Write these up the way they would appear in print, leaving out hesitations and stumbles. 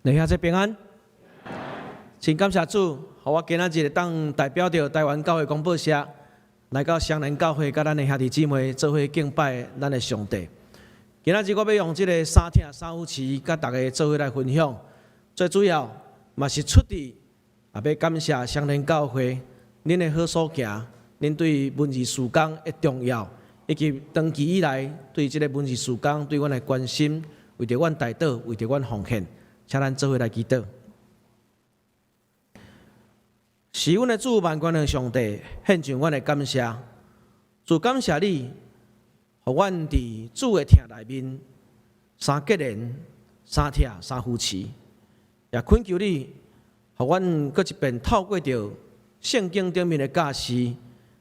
弟兄姊妹平安，真感謝主，予我今仔日會當代表著台灣教會廣播社來到雙連教會，佮咱的兄弟姊妹做伙敬拜咱的上帝。今仔日我欲用這个三疼三扶持，佮大家做伙來分享。最主要嘛是出自啊，欲感謝雙連教會，恁的好所行，恁對文字事工的重要，以及長期以來對這个文字事工對阮的關心，為著阮代禱，為著阮奉獻。請咱做伙來祈禱。是阮的主萬軍的上帝，獻上阮的感謝。主感謝你，予阮佇主的疼內面，三結連、三疼、三扶持。也懇求你，予阮閣一遍透過著聖經頂面的教示，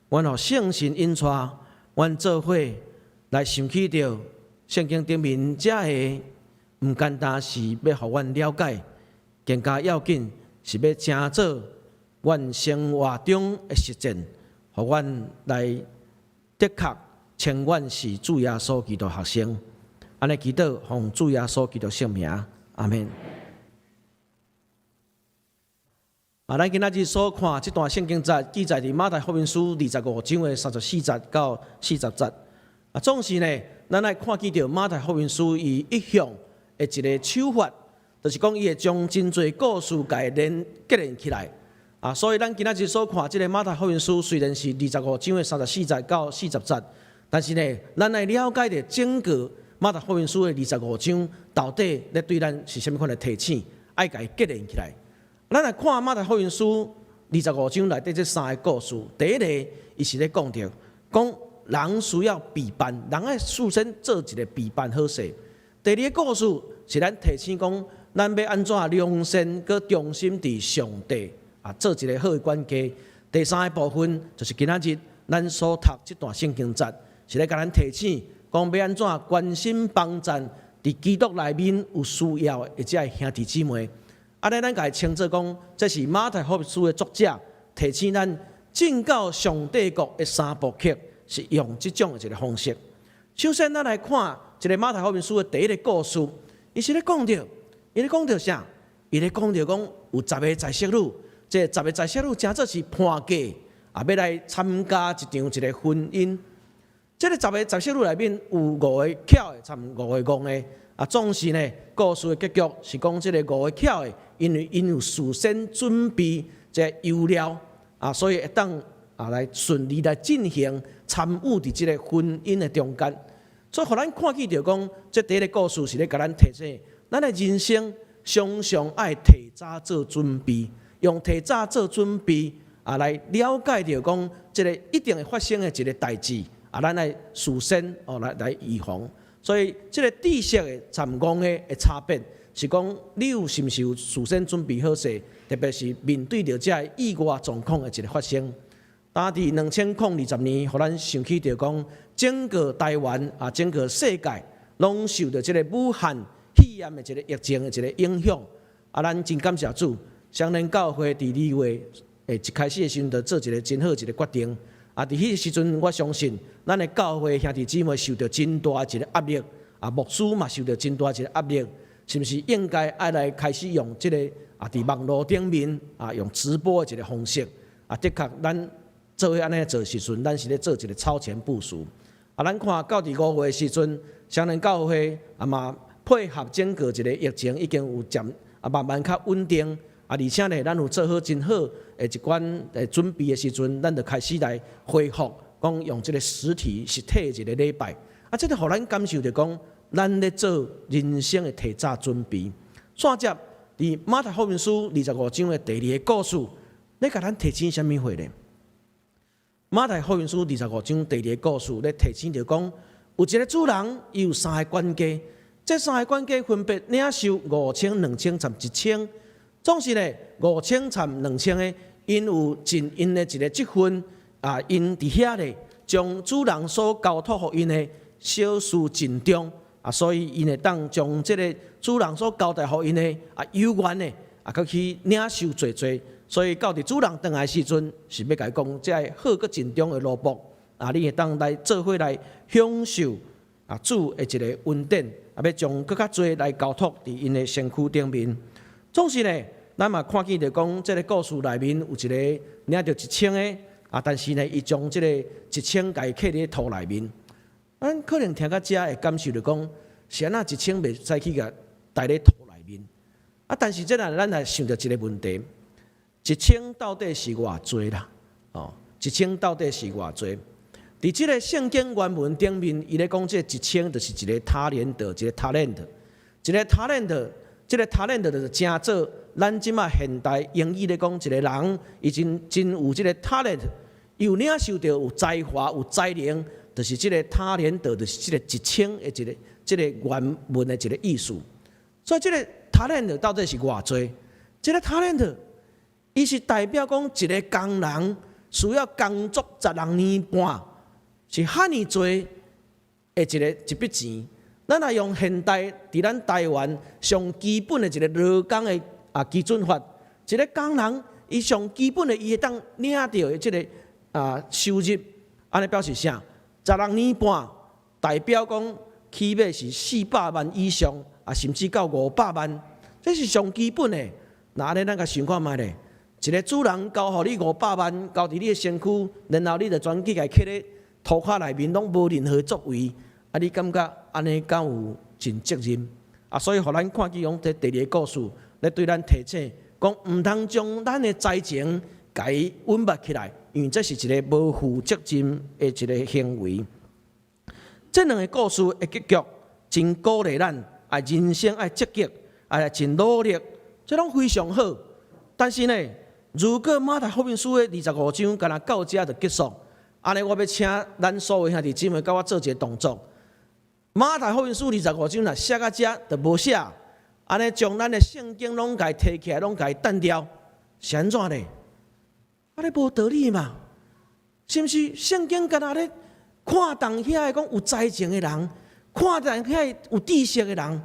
阮予聖神引帶，阮做伙來想起著聖經頂面遮个。毋單單是欲予阮了解，更加要緊是欲成做阮生活中的實踐，予阮來的確稱阮是主耶穌基督學生。按呢祈禱，奉主耶穌基督聖名，阿們。啊，咱今仔日所看這段聖經節記載佇馬太福音書二十五章的34節到40節。啊，總是呢，咱愛看見著馬太福音書伊一向的一个手法，就是講伊會將真濟故事共伊連結連起來。啊，所以咱今仔日所看這个馬太福音書雖然是二十五章的34節到40節，但是呢，咱愛了解著整個馬太福音書的二十五章到底咧對咱是啥物款的提醒，愛共伊結連起來。咱來看馬太福音書二十五章內底這三个故事，第一个，伊是咧講著，講人需要備辦，人愛事先做一个備辦好勢。第二个故事是咱提醒講，咱欲按怎良善閣忠心佇上帝啊，做一个好的管家。第三个部分就是今仔日咱所讀這段聖經節，是咧共咱提醒講欲按怎關心幫贊佇基督內面有需要的這个兄弟姊妹。按呢，咱共伊稱做講，這是馬太福音書的作者提醒咱進到上帝國的三部曲，是用這種的一个方式。首先，咱來看這个馬太福音書的第一个故事，伊是咧講著，伊咧講著啥？伊咧講著講有十个才色女，這十个才色女誠做是伴嫁，啊，欲來參加一場一个婚姻。這个十个才色女內面有五个巧的，參五个戇的。啊，總是呢，故事的結局是講這个五个巧的，因為𪜶有事先準備這个油料，啊，所以會當啊來順利來進行參與佇這个婚姻的中間。所以，予咱看見著講，這第一个故事是咧共咱提醒，咱的人生常常愛提早做準備，用提早做準備啊來了解著講，這个一定會發生的一個代誌啊，咱愛事先哦來來預防。所以，這个知識的參戇的的差別，是講你有是毋是有事先準備好勢，特別是面對著這个意外狀況的一个發生。當佇2020年，予咱想起著講，整個台灣啊，整個世界攏受著這个武漢肺炎的一个疫情的一个影響。啊，咱真感謝主，雙連教會佇2月的一開始的時陣，就做一个真好一个決定。啊，佇彼个時陣，我相信咱的教會兄弟姊妹受著真大一个壓力，啊，牧師嘛受著真大一个壓力，是毋是應該愛來開始用這个啊，佇網路頂面啊，用直播的一个方式？啊，的確，咱做伙按呢做時陣，咱是咧做一个超前部署。啊，咱看到佇5月的時陣，雙連教會啊嘛配合整個一个疫情已經有漸啊慢慢較穩定。啊，而且呢，咱有做好真好的一款的準備的時陣，咱就開始來恢復，講用這个實體實體的一个禮拜。啊，這个予咱感受著講，咱咧做人生的提早準備。煞接佇馬太福音書二十五章的第二个故事，咧共咱提醒啥物貨呢？馬太福音書二十五章第二个故事咧提醒著講，有一个主人，伊有三个管家，這三个管家分別領受五千、兩千、參一千。總是呢，五千參兩千的，𪜶有盡𪜶的一个職分啊，𪜶佇遐咧，將主人所交託予𪜶的小事盡忠啊，所以𪜶會當將這个主人所交代予𪜶的啊有緣的啊，閣去領受濟濟。所以到佇主人轉來時陣，是欲共伊講，這个好閣盡忠的奴僕啊，你會當來做伙來享受啊主的一个恩典，啊，欲將閣較濟來交託佇𪜶的身軀頂面。總是呢，咱嘛看見著講，這个故事內面有一个領著一千个啊，但是呢，伊將這个一千共伊囥佇土內面。咱可能聽到遮會感受著講，是按怎一千袂使去共刣咧土內面？啊，但是這若咱來想著一个問題，一千到底是偌濟啦？哦，一千到底是偌濟？佇這个聖經原文頂面，伊咧講這一千就是一个他連得，一个 talent，一个 talent，這个 talent 就是稱做咱這馬現代英語咧講，一个人伊真真有這个 talent，伊有領受著有才華、有才能，就是這个他連得，就是這个一千的一个這个原文的一个意思。所以這个 talent 到底是偌濟？這个 talent，伊是代表講一个工人需要工作16年半，是遐爾濟的一个一筆錢。咱若用現代佇咱台灣上基本的一个勞工的基準法，一个工人伊上基本的伊會當領著的這个收入，按呢表示啥？十六年半代表講起碼是400萬以上，甚至到500萬，這是上基本的。那按呢，咱共想看覓咧？一个主人交予你五百萬，交佇你的身軀，然後你就全去共囥咧塗跤內面，攏無任何作為，你感覺按呢敢有盡責任？所以予咱看見講這第二个故事，咧對咱提醒，講毋通將咱的才情共伊隱瞞起來，因為這是一个無負責任的一个行為。這兩个故事的結局真鼓勵咱，人生愛積極，真努力，這攏非常好。但是呢，如果馬太福音書的二十五章，干焦到遮就結束，按呢我欲請咱所有兄弟姊妹佮我做一个動作。馬太福音書二十五章若寫到遮就無寫，按呢將咱的聖經攏共提起來，攏共擲掉，是按怎呢？按呢無道理嘛？是毋是？聖經干焦咧看重遐个講有才情的人，看重遐個有知識的人，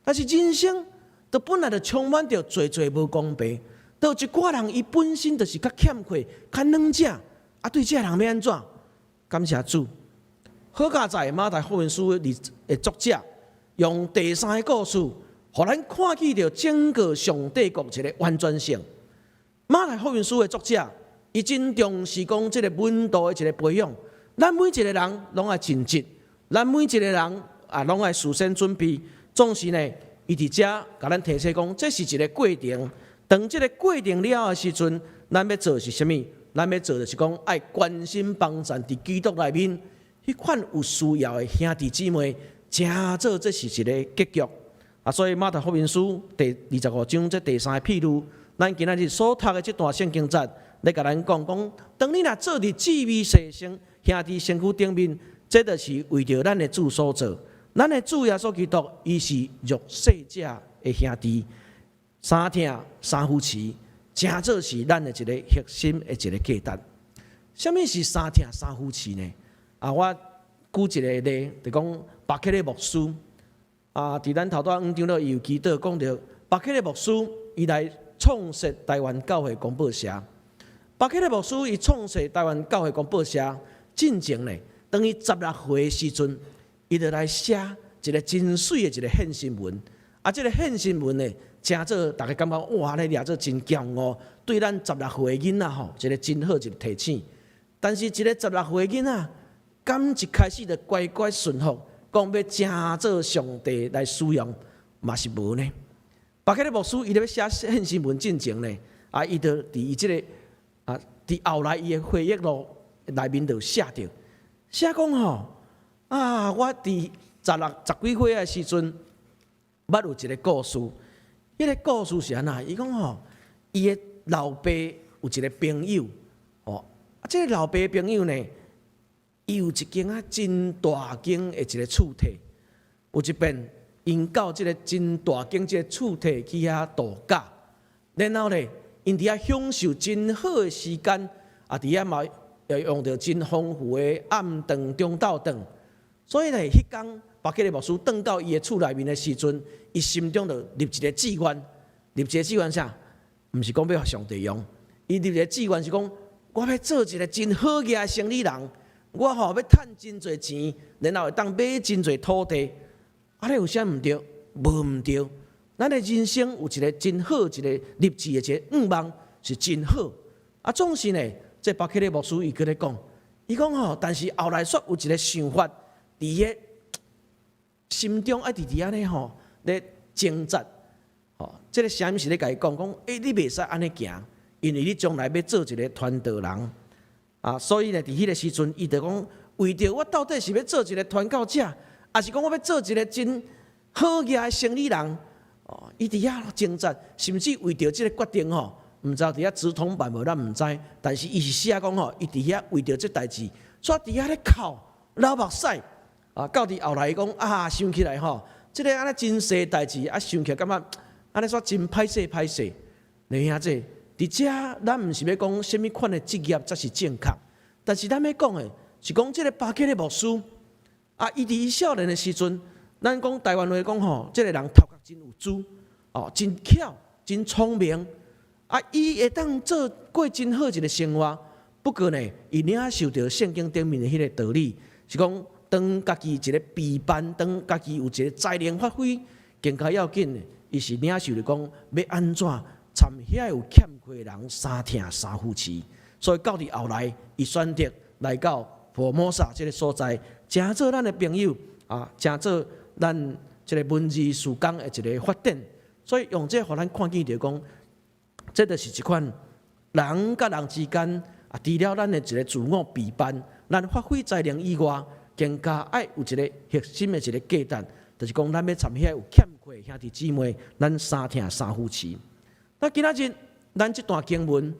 但是人生就本來就充滿著濟濟無公平。就有一寡人，伊本身就是較欠缺、較軟弱，對這个人欲按怎？感謝主，好佳哉馬太福音書的作者用第三个故事，予咱看見著整個上帝國一个完全性。馬太福音書的作者，伊真重視講這个門徒的一个培養。咱每一个人攏愛盡職，咱每一个人攏愛事先準備。總是呢，伊佇遮共咱提醒講，這是一个過程。當這个過程了的時陣，咱欲做是啥物？咱欲做就是講，愛關心幫贊佇基督內面彼款有需要的兄弟姊妹，誠做這是一个結局。所以馬太福音書第二十五章這第三个譬喻，咱今仔日所讀的這段聖經節，咧共咱講講，當你若做佇至微細兄兄弟身軀頂面，這就是為著咱的主所做。咱的主耶穌基督，伊是弱勢者的兄弟。三疼三扶持，誠做是咱的一个核心的一个價值。啥物是三疼三扶持呢？我舉一个例，就講巴克禮牧師。佇咱頭拄仔黃長老伊有祈禱講著，巴克禮牧師伊來創設台灣教會公報社。巴克禮牧師伊創設台灣教會公報社進前呢，當伊十六歲的時陣，伊就來寫一个真媠的一个獻身文。這个獻身文呢，誠做逐家感覺哇，咧掠做真驕傲，對咱十六歲的囡仔吼，一个真好一个提醒。但是，一个十六歲的囡仔，敢一開始就乖乖順服，講欲誠做上帝來使用，嘛是無呢。巴克禮牧師伊咧欲寫獻身文進前呢，伊就佇伊這个佇後來伊的回憶錄內面就寫著，寫講吼，我佇十六十幾歲的時陣，捌有一个故事。彼个故事是按怎？伊講吼，伊的老爸有一个朋友，哦，這个老爸朋友呢，伊有一間真大間的一个厝體，有一遍𪜶到這个真大間這个厝體去遐度假，然後呢，𪜶佇遐享受真好的時間，佇遐嘛會用著真豐富的暗頓、中晝頓，所以呢，彼工巴克禮牧師轉到伊的厝內面的時陣，伊心中就立一个志願，立一个志願啥？毋是講欲予上帝用，伊立一个志願是講，我欲做一个真好額的生理人，我吼欲趁真濟錢，然後會當買真濟土地。按呢有啥毋對？無毋對。咱的人生有一个真好一個立志的一個願望是真好。啊，總是呢，這巴克禮牧師伊閣咧講，伊講吼，但是後來煞有一個想法，佇個心中愛直直按呢吼咧掙扎。吼，這個聲音是咧共伊講講，欸，你袂使按呢行，因為你將來欲做一個傳道人。啊，所以呢，佇彼個時陣，伊就講，為著我到底是欲做一個傳教者，抑是講我欲做一個真好額的生理人？哦，伊佇遐掙扎，甚至為著這個決定吼，毋知佇遐直通版無，咱毋知。但是伊是寫講吼，伊佇遐為著這代誌，煞佇遐咧哭流目屎。啊，到佇後來伊講啊，想起來吼，這個按呢真細代誌，啊，想起來感覺按呢煞真歹勢歹勢。你兄弟，佇遮咱毋是欲講啥物款的職業才是正確，但是咱欲講的是講這個巴克禮牧師啊，伊佇伊少年的時陣，咱講台灣話講吼，這個人頭殼真有珠，哦，真巧，真聰明，啊，伊會當做過真好一個生活。不過呢，伊領受著聖經頂面的彼個道理，是講當家己一個備辦，當家己有一個才能發揮，更較要緊的，伊是領受著講欲按怎參遐有欠缺的人相疼相扶持。所以到佇後來，伊選擇來到福爾摩沙這個所在，成做咱的朋友啊，成做咱這個文字事工的一個發展。所以用這個予咱看見著講，這就是一款人佮人之間啊，除了咱的一個自我備辦，咱發揮才能以外，更加愛有一個核心的一個價值，就是講咱欲參遐有欠缺兄弟姊妹，咱相疼相扶持。那今仔日咱這段經文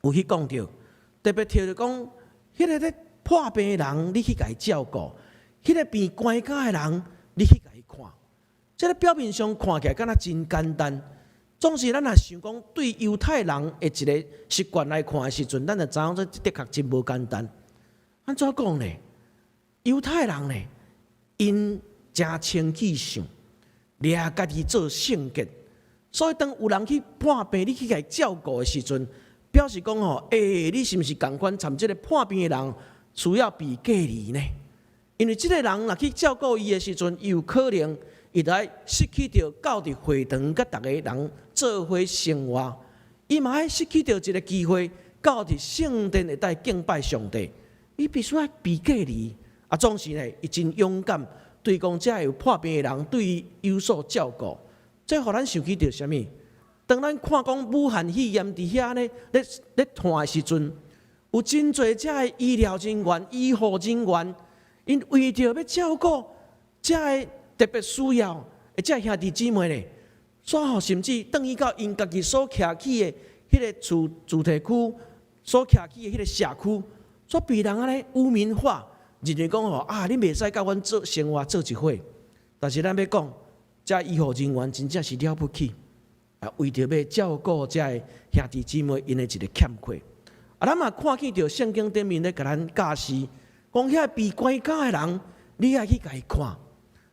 有去講著，特別提著講，彼個咧破病的人，你去共伊照顧；彼個變跛腳的人，你去共伊看。這個表面上看起來敢若真簡單，總是咱若想講對猶太人的一個習慣來看的時陣，咱就知影這的確真無簡單。按怎講呢？猶太人呢，𪜶誠清氣性，掠家己做聖潔，所以當有人去破病，你去共伊照顧的時陣，表示講吼，欸，你是毋是仝款參這個破病的人需要被隔離呢？因為這個人若去照顧伊的時陣，有可能伊就愛失去著到佇會堂佮逐个人做伙生活，伊嘛愛失去著一個機會，到佇聖殿會當敬拜上帝，伊必須愛被隔離。啊，總是呢，伊真勇敢，對講這有破病的人，對伊有所照顧。這予咱想起著啥物？當咱看講武漢肺炎佇遐呢咧咧傳的時陣，有真濟遮的醫療人員、醫護人員，𪜶為著欲照顧遮的特別需要的遮兄弟姊妹呢，煞予甚至轉去到𪜶家己所徛起的彼個住住宅區，所徛起的彼個社區，煞被人按呢污名化，認為講吼啊，你袂使佮阮做生活做一伙。但是咱欲講，遮醫護人員真正是了不起，啊，為著欲照顧遮的兄弟姊妹，𪜶的一個欠缺。啊，咱嘛看見著聖經頂面咧，共咱教示，講遐被跛腳的人，你愛去共伊看。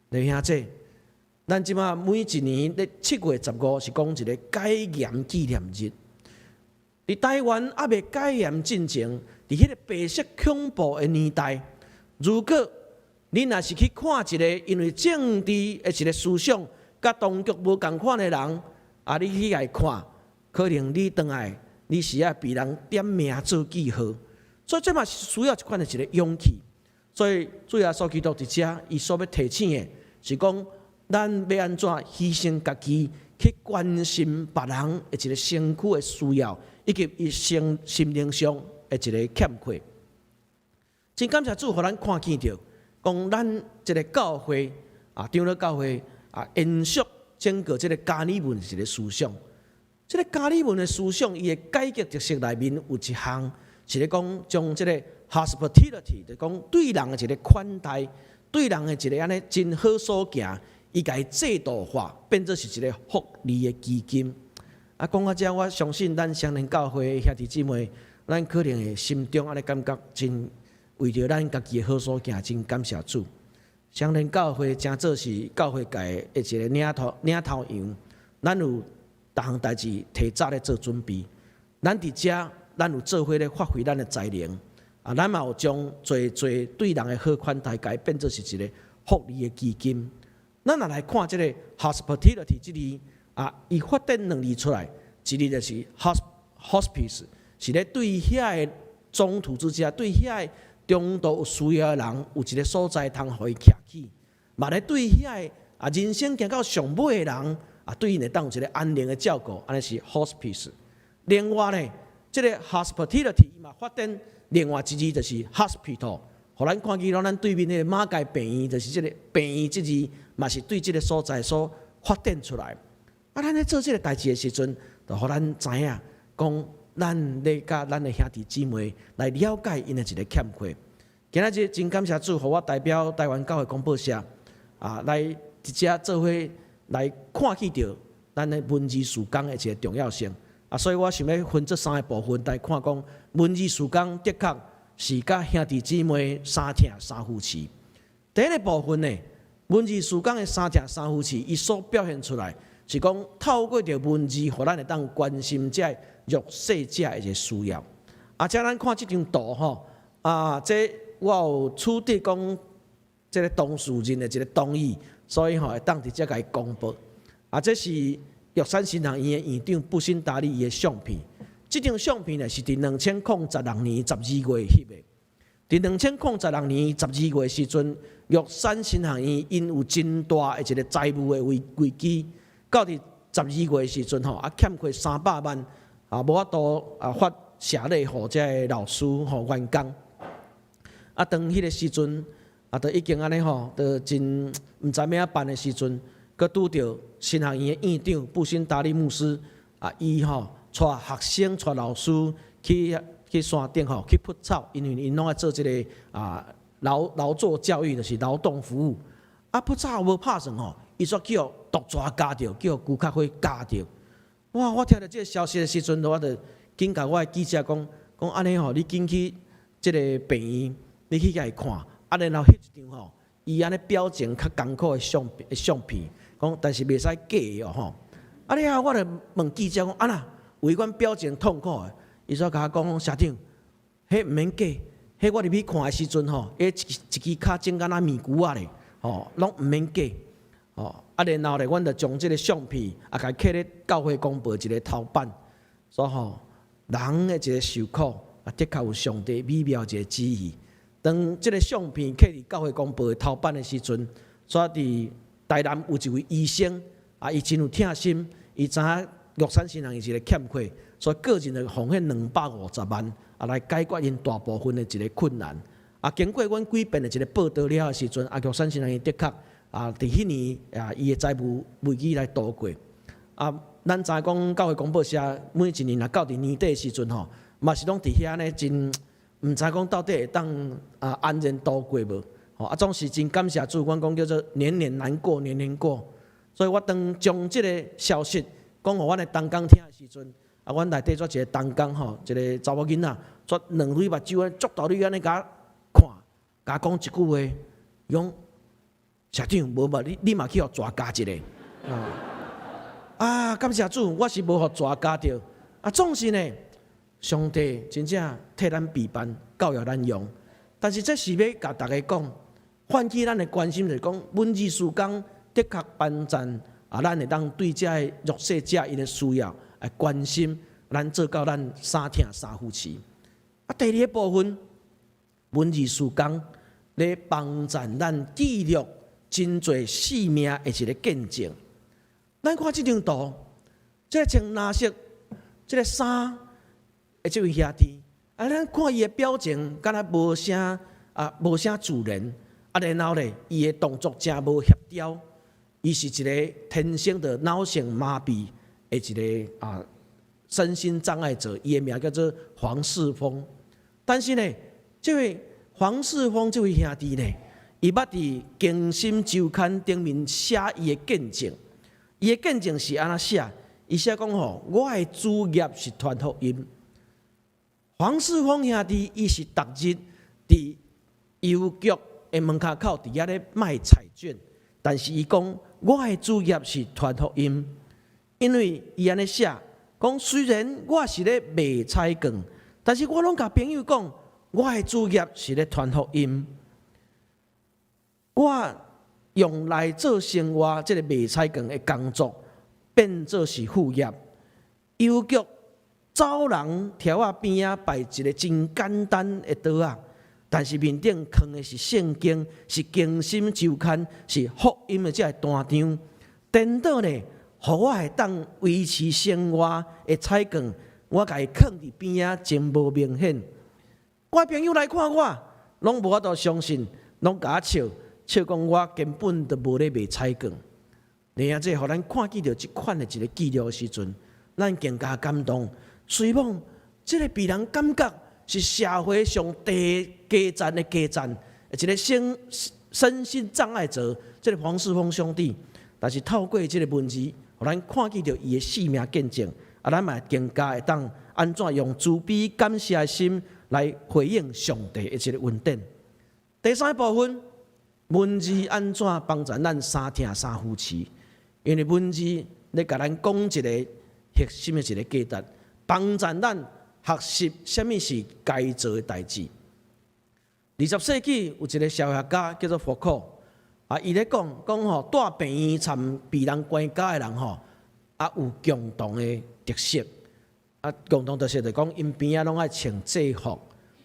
弟兄姊，咱這馬每一年咧7月15是講一個解嚴紀念日。佇台灣猶未解嚴進前，佇彼個白色恐怖的年代，如果你若是去看一個因為政治的一個思想，佮當局無仝款的人，啊，你去共伊看，可能你轉來你是愛被人點名做記號，所以這嘛是需要一款的一個勇氣。所以主耶穌基督佇遮，伊所欲提醒的是講，咱欲按怎犧牲家己去關心別人的一個身軀的需要，以及伊心心靈上的一個欠缺。真感謝主，予咱看見著，講咱這個教會啊，長老教會啊，延續整個這個加爾文一個思想。這個加爾文的思想，伊的改革特色內面有一項是咧講將這個 hospitality，就講對人的一個款待，對人的一個按呢真好所行，伊共伊制度化，變做是一個福利的基金。啊，講到遮，我相信咱雙連教會兄弟姊妹，咱可能會心中按呢感覺真為著咱家己的好所行，真感謝主。雙連教會誠做是教會界的一個領頭領頭羊，咱有逐項代誌提早咧做準備。咱佇遮，咱有做伙咧發揮咱的才能，啊，咱嘛有將濟濟對人的好款待，共伊變做是一個福利的基金。咱若來看這个 hospitality 這字啊，伊發展兩字出來，一字就是 hospice，是咧對遐个中途之家，對遐个中度有需要的人，有一个所在通予伊徛起，嘛咧對遐个啊人生行到上尾的人啊，對𪜶會當有一个安寧的照顧，按呢是 hospice。另外呢，這个 hospitality 伊嘛發展另外一字就是 hospital，予咱看見咱對面彼个馬偕病院，就是這个病院這字，嘛是對這个所在所發展出來。啊，咱咧做這个代誌的時陣，就予咱知影講，咱咧佮咱的兄弟姊妹來了解𪜶的一个欠缺。今仔日真感謝主，予我代表台灣教會公報社啊，來佇遮做伙來看見著咱的文字事工的一个重要性。啊，所以我想欲分這三个部分來看，講文字事工的確是佮兄弟姊妹三疼三扶持。第一个部分呢，文字事工的三疼三扶持，伊所表現出來是講透過著文字，予咱會當關心這个弱勢者的一个需要。啊，遮咱看這張圖吼，啊，這我有取得講這个當事人的一个同意，所以吼會當佇遮共伊公布。啊，這是玉山神學院的院長布辛達利伊的相片。這張相片呢是佇2016年12月翕的。佇2016年12月時陣，玉山神學院𪜶有真大的一个財務的危機，到佇十二月時陣吼，啊欠缺300萬，啊無法度啊發謝禮予這个老師予員工。啊，當彼个時陣，啊，都已經按呢吼，都真毋知欲按怎辦的時陣，閣拄著神學院的院長布辛達利牧師，啊，伊吼帶學生帶老師去山頂吼去噗草，因為𪜶攏愛做這个啊勞作教育，就是勞動服務。啊，噗草無拍算吼，伊煞去予毒蛇咬著，去予龜殼火咬著。哇！我聽著這个消息的時陣，我就緊共我的記者講，講按呢吼，你緊去這个病院，你去共伊看，啊，然後翕一張吼，伊按呢表情較艱苦的相片，講但是袂使假的哦吼。啊了後，我就問記者講，啊若有彼款表情痛苦的，伊煞共我講，社長，彼毋免假，彼我入去看的時陣吼，彼一一支跤腫敢若麵龜仔咧，吼，攏毋免假。吼，啊，然後咧，阮就將這个相片啊，共伊刻咧教會公報一个頭版，所以吼，人的一个受苦啊，的確有上帝美妙一个旨意。當這个相片刻佇教會公報的頭版的時陣，煞佇台南有一位醫生啊，伊真有疼心，伊知影玉山神學院一个欠缺，所以個人就奉獻250萬啊，來解決𪜶大部分的一个困難。啊，經過阮幾遍的一个報導了的時陣，啊，玉山神學院的確啊，佇彼年啊，伊的財務危機來度過。啊，咱知影講教會公報社每一年若到佇年底的時陣吼，嘛是攏佇遐呢，真毋知講到底會當啊安然度過無？吼啊，總是真感謝主，阮講叫做年年難過年年過。所以我當將這个消息講予阮的同工聽的時陣，啊，阮內底煞一个同工吼，一个查某囡仔，煞兩蕊目睭按呢，足大蕊按呢共我看，共我講一句話，伊講社長無嘛，你嘛去予蛇咬一个。啊，感謝主，我是無予蛇咬著。啊，總是呢，上帝真正替咱備辦，教予咱用。但是這是欲共大家講，喚起咱的關心，就是講文字事工的確幫贊啊，咱會當對這个弱勢者𪜶的需要來關心，咱做到咱三疼三扶持。啊，第二个部分，文字事工咧幫贊咱記錄真濟性命的一个見證。咱看這張圖，這个穿藍色這个衫的這位兄弟，啊，咱看伊的表情，敢若無啥啊，無啥自然。啊，然後咧，伊的動作誠無協調。伊是一个天生的腦性麻痹的一个啊身心障礙者，伊的名叫做黃世峰。但是呢，這位黃世峰這位兄弟呢，伊捌佇《更新週刊》頂面寫伊的見證。伊的見證是按怎寫？伊寫講吼，我的主業是傳福音。黃世峰兄弟，伊是逐日佇郵局的門跤口佇遐咧賣彩券，但是伊講我的主業是傳福音，因為伊按呢寫，講雖然我是咧賣彩券，但是我攏共朋友講，我的主業是咧傳福音。我用來做生活這个賣彩券的工作變做是副業。郵局走廊柱仔邊仔擺一个真簡單的桌仔，但是面頂囥的是聖經，是更新週刊，是福音的這个單張。顛倒呢，予我會當維持生活的彩券，我共伊囥佇邊仔，真無明顯。我朋友來看我，攏無法度相信，攏共我笑，笑講我根本就無咧賣彩券。爾這予咱看見著這款的一个記錄的時陣，咱更加感動。雖罔這个予人感覺是社會上低低層的低層，一个身心障礙者，這个黃世峰兄弟，但是透過這个文字，予咱看見著伊的生命見證，啊，咱嘛更加會當按怎用慈悲感謝的心來回應上帝的一个恩典。第三部分，文字按怎幫助咱三疼三扶持？因為文字咧共咱講一个核心的一个價值，幫助咱學習啥物是該做的代誌。20世紀有一个社會學家叫做福柯，啊，伊咧講講吼，蹛病院參被人關監的人吼，啊，有共同的特色，啊，共同特色就講，𪜶邊仔攏愛穿制服，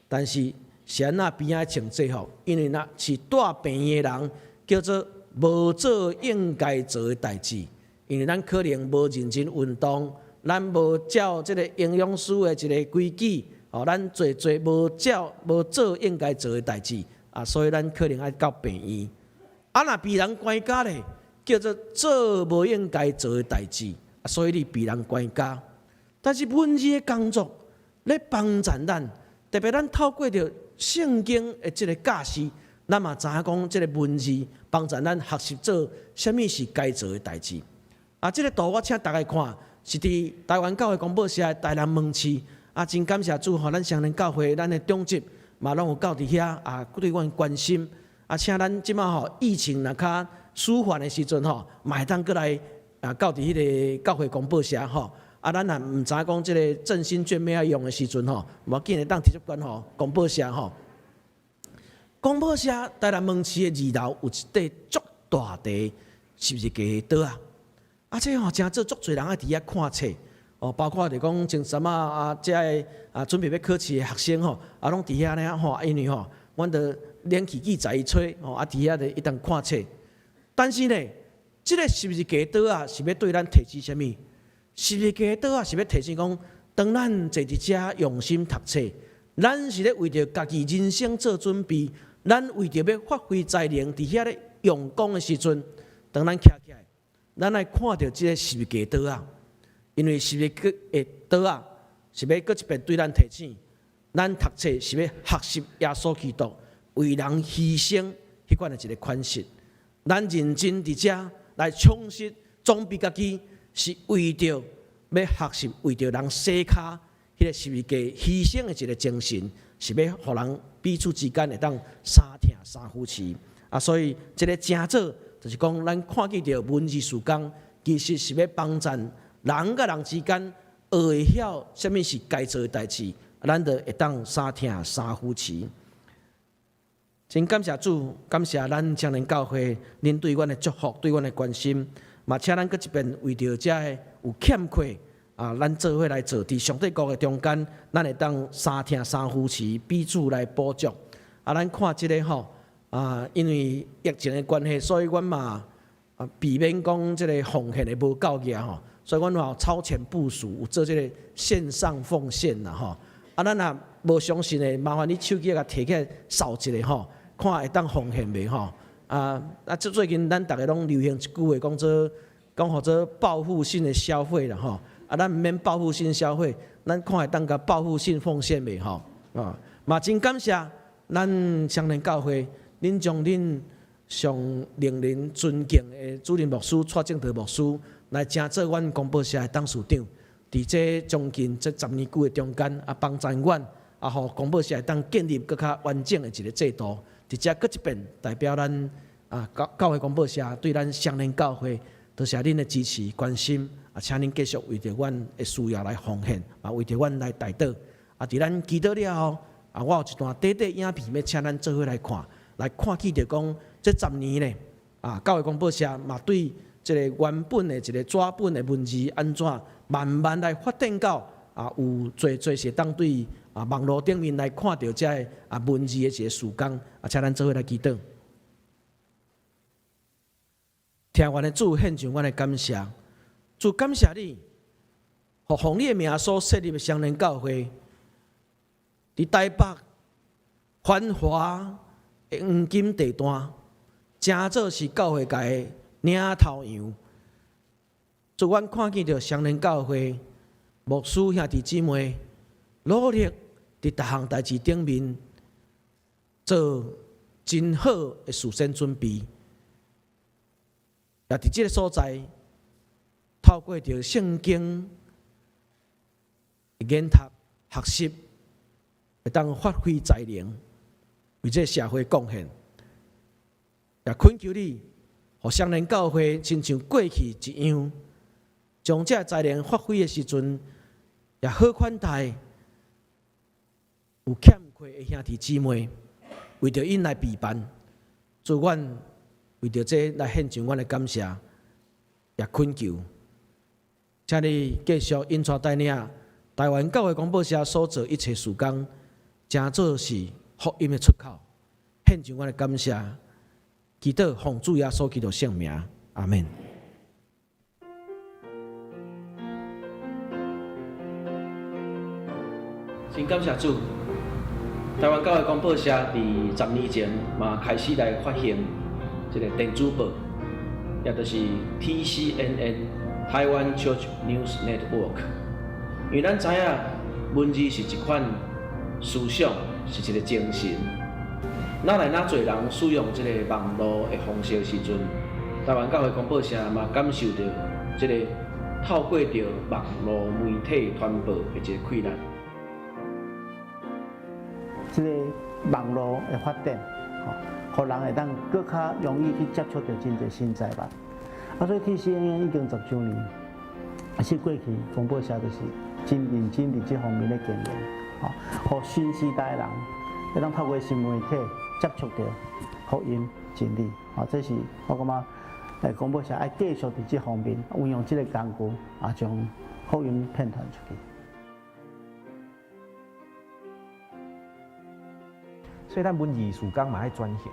但是是按怎邊仔愛穿制服？因為若是蹛病院的人，叫做無做應該做的代誌，因為咱可能無認真運動，咱無照這个營養師的一个規矩，哦，咱濟濟無照無做應該做的代誌，啊，所以咱可能愛到病院。啊，若被人關監咧，叫做做無應該做的代誌，啊，所以你被人關監。但是文字的工作咧幫助咱，特別咱透過著聖經的這个教示，咱嘛知影講這个文字幫助咱學習做啥物是該做的代誌。啊，這个圖我請大家看，是佇台灣教會公報社的台南門市。啊，真感謝主，予咱雙連教會，咱的長執嘛攏有到佇遐啊，對阮關心。啊，請咱這馬吼疫情若較舒緩的時陣吼，嘛會當閣來啊，到佇彼个教會公報社吼。啊，咱若毋知影講這个振興券欲用的時陣吼，無要緊會當直接捐予公報社吼。公報社台南門市的二樓有一塊足大塊十字架的桌仔，啊，這吼誠做足濟人愛佇遐看冊，哦，包括就講前陣仔啊，這个啊準備欲考試的學生吼，啊，攏佇遐咧吼，因為吼，阮著冷氣機在吹，吼，啊，佇遐就一當看冊。但是呢，這个十字架桌仔是欲對咱提醒啥物？十字架桌仔是欲提醒講，當咱坐佇遮用心讀冊，咱是咧為著家己人生做準備，咱為著欲發揮才能，佇遐咧用功的時陣，當咱徛起來，咱愛看著這个十字架桌仔，因為十字架的桌仔是欲閣一遍對咱提醒，咱讀冊是欲學習耶穌基督為人犧牲彼款的一个款式。咱認真佇遮來充實裝備家己，是為著欲學習，為著人洗跤彼个十字架犧牲的一个精神，是欲予人彼此之間會當相疼相扶持。啊，所以這个成做就是講，咱看見著文字事工，其實是欲幫助人佮人之間學會曉啥物是該做的代誌，咱就會當相疼相扶持。真感謝主，感謝咱青年教會，恁對阮的祝福，對阮的關心，嘛請咱閣一遍為著遮个有欠缺啊，咱做伙來做，佇上帝國的中間，咱會當相疼相扶持，彼此來補足。啊，咱看這个吼，啊，因為疫情的關係，所以阮嘛啊避免講這个奉獻的無夠額吼，所以阮嘛有超前部署，有做這个線上奉獻啦吼。啊，咱若無相信的，麻煩你手機共提起來掃一下吼，看會當奉獻袂吼？啊啊！這最近咱逐家攏流行一句話，講做講號做報復性的消費啦吼。啊，咱毋免報復性消費，咱看會當共報復性奉獻袂吼？啊，嘛真感謝咱雙連教會，恁將恁上令人尊敬的主任牧師蔡正德牧師來成做阮公報社的董事長，佇這將近這10年久的中間，啊，幫助阮啊，予公報社會當建立閣較完整的一个制度。佇遮閣一遍代表咱啊教會公報社對咱雙連教會多謝恁的支持關心，啊，請恁繼續為著阮的需要來奉獻，啊，為著阮來代禱。啊，佇咱祈禱了後，啊，我有一段短短影片欲請咱做伙來看，來看見著講這十年咧，啊，教會廣播社嘛對這个原本的一个紙本的文字按怎慢慢來發展到啊，有濟濟是當對啊網路頂面來看著這个啊文字的一个事工，啊，請咱做伙來祈禱。疼阮的主獻上阮的感謝，主感謝你，予奉你的名所設立的雙連教會，佇台北繁華的黃金地段，誠做是教會界的領頭羊。主，阮看見著雙連教會牧師兄弟姊妹努力佇逐項代誌頂面做真好的事先準備，也佇這个所在透過著聖經研讀學習，會當發揮才能，為這个社會貢獻。也懇求你，予雙連教會親像過去一樣，將這才能發揮的時陣，也好款待有欠缺的兄弟姊妹，為著𪜶來備辦。主，阮為著這來獻上阮的感謝，也懇求，請你繼續引帶帶領台灣教會廣播社所做一切事工，誠做是福音的出口。獻上阮的感謝，祈禱奉主耶穌基督聖名，阿們。真感謝主，台灣教會廣播社佇10年前嘛開始來發行這个電子報，也就是 TCNN 台灣 Church News Network。因為咱知影文字是一款思想，是一个精神。哪來哪濟人使用這个網路的方式的時陣，台灣教會廣播社嘛感受著這个透過著網路媒體傳播的一个困難。這个網路的發展，吼，予人會當閣較容易去接觸著真濟新知物。啊，所以 TCNN 已經10週年，啊，是過去廣播社就是真認真佇這方面咧經營，吼，予新時代的人會當透過新媒體接觸著福音真理，吼，這是我感覺，廣播社愛繼續佇這方面運用這个工具，啊，將福音遍傳出去。所以咱文字事工嘛愛轉型，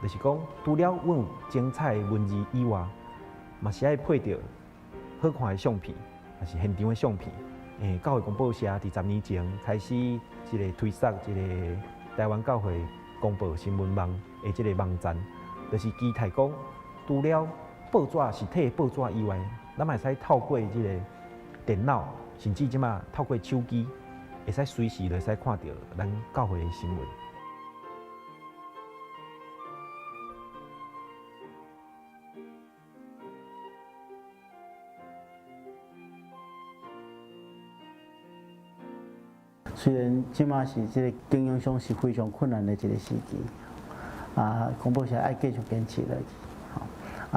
就是講除了阮有精彩的文字以外，嘛是愛配著好看的相片，也是現場的相片。教會廣播社佇10年前開始這个推捒這个台灣教會公報新聞網的這个網站，就是期待講，除了報紙實體的報紙以外，咱嘛會使透過這个電腦，甚至這馬透過手機，會使隨時就會使看著咱教會的新聞。雖然這馬是這个經營上是非常困難的一个時期，啊，廣播社愛繼續堅持落去，吼，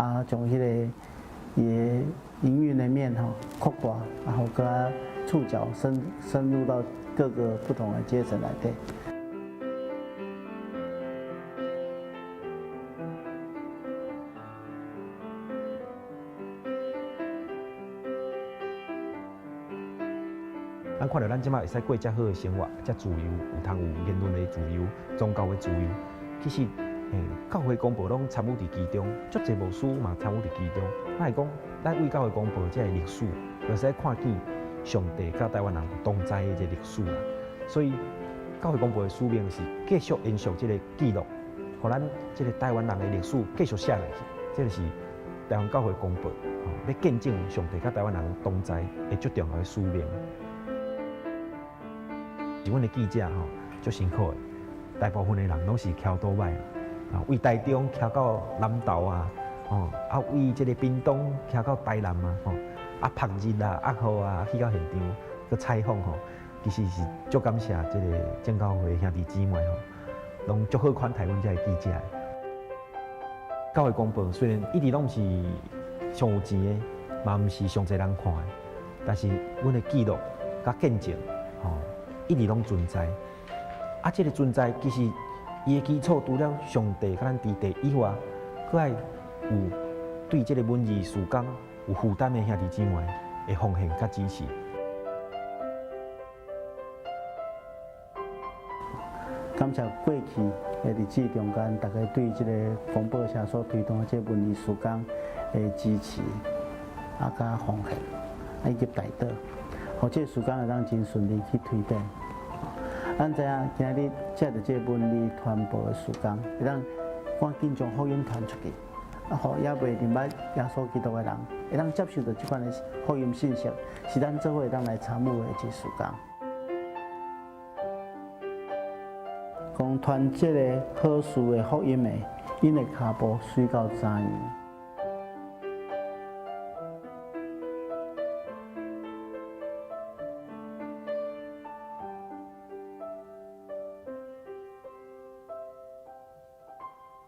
啊，將彼個伊的營運的面吼擴大，然後閣較觸角深入到各個不同的階層內底。咱看著咱這馬會使過遮好的生活，遮自由，有通有言論的自由、宗教的自由。其實，教會公報攏參與佇其中，足濟牧師嘛參與佇其中。咱會講，咱為教會公報這个歷史，會使看見上帝佮台灣人同在的一個歷史啦。所以，教會公報的使命是繼續延續這个記錄，予咱這个台灣人的歷史繼續寫落去。這个是台灣教會公報，吼，欲見證上帝佮台灣人同在的足重要的使命。是阮的記者吼，足辛苦的，大部分的人攏是騎歐多擺，啊，為台中騎到南投啊，吼，啊，為這个屏東騎到台南啊，吼，啊，曝日啊，壓雨啊，去到現場去採訪吼，其實是足感謝這个正教會兄弟姊妹吼，攏足好款待阮這个記者的。教會公報雖然一直攏毋是上有錢的，嘛毋是上濟人看的，但是阮的記錄佮見證，吼，一直攏存在。啊，這个存在其實伊的基礎除了上帝佮咱佇地以外，閣愛有對這个文字事工有負擔的兄弟姊妹的奉獻佮支持。感謝過去的日子中間，大家對這个廣播社所推動的這个文字事工的支持，啊，佮奉獻，以及代禱，予這个事工會當真順利去推展。咱知影今日藉著這个文字傳播的事工，會當趕緊將福音傳出去，啊，予猶未認捌耶穌基督的人，會當接受著這款的福音信息，是咱做伙會當來參與的一个事工。講傳這个好事的福音的，𪜶的跤步隨到怎樣？